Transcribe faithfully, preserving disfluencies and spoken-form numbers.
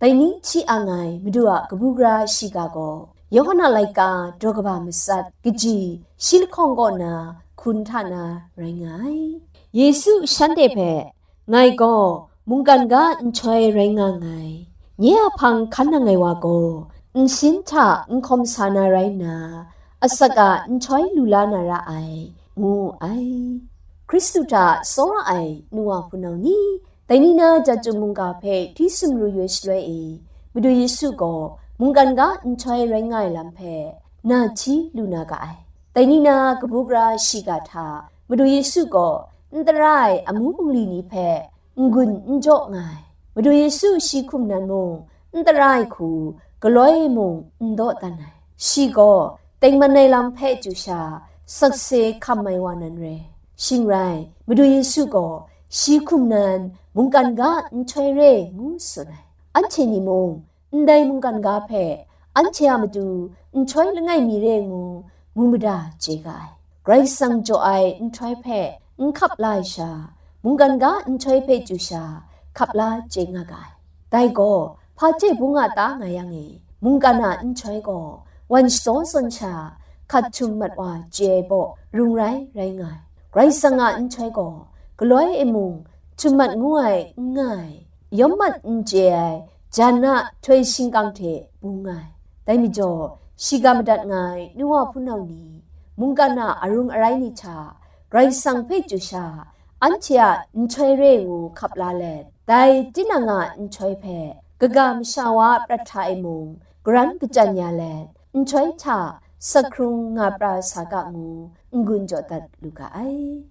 Dai ni hti ang ai Madu a kabu gara shiga gaw, Yawhan a laika daw kaba matsat kaji shi lahkawng kaw na hkun hta na rai nga ai. Yesu shanhte hpe, "Ngai gaw mungkan ga nhtoi rai nga nngai. Nye a hpang hkan nang ai wa gaw, nsin hta n hkawm sa na rai nna, asak a nhtoi lu la na ra ai," ngu wu ai. Hkristu hta tsawra ai nu wa hpunau ni, dai ni na Jahtum mungga hpe hti sumru yoi shaloi e, Madu Yesu gaw mungkan ga nhtoi rai nga ai lam hpe na hti lu na ga ai. Dai ni na kabu gara shiga hta Madu Yesu gaw n tara ai amu bungli ni hpe n-gun n jaw nga ai. Madu Yesu shi hkum nan mung n tara ai hku galoi mung n daw dan ai. Shi gaw tengman ai lam hpe chyu sha sakse hkam ai wa nan re. Shing rai, Madu Yesu gaw shi hkum nan mungkan ga nhtoi re ngu tsun ai. Anhte ni mung ndai mungkan ga hpe anhte a matu nhtoi langai mi re ngu mu mada chye ga ai. Karai Kasang jaw ai nhtoi hpe n hkap la ai sha, mungkan ga nhtoi hpe chyu sha hkap la chye nga ga ai. Dai gaw, hpa hte bung a ta nga yang e, mungkan a nhtoi gaw wan shadaw zawn sha hkat htum mat wa chye ai baw rung rai rai nga ai. Karai Kasang a nhtoi gaw galoi e mung htum mat ngu ai n nga ai, yawm mat n chye ai, jan a htoi shingkang hte bung nga ai. Dai majaw, shiga madat nga ai nu wa hpunau ni, mungkan a arung arai ni hta Karai Kasang hpe chyu sha, anhte a nhtoi re ngu hkap la let, dai tinang a nhtoi hpe kaga masha wa a prat hta e mung garan kachyan ya let, nhtoi hta sakhkrung nga pra sa ga ngu n-gun jaw dat lu ga ai.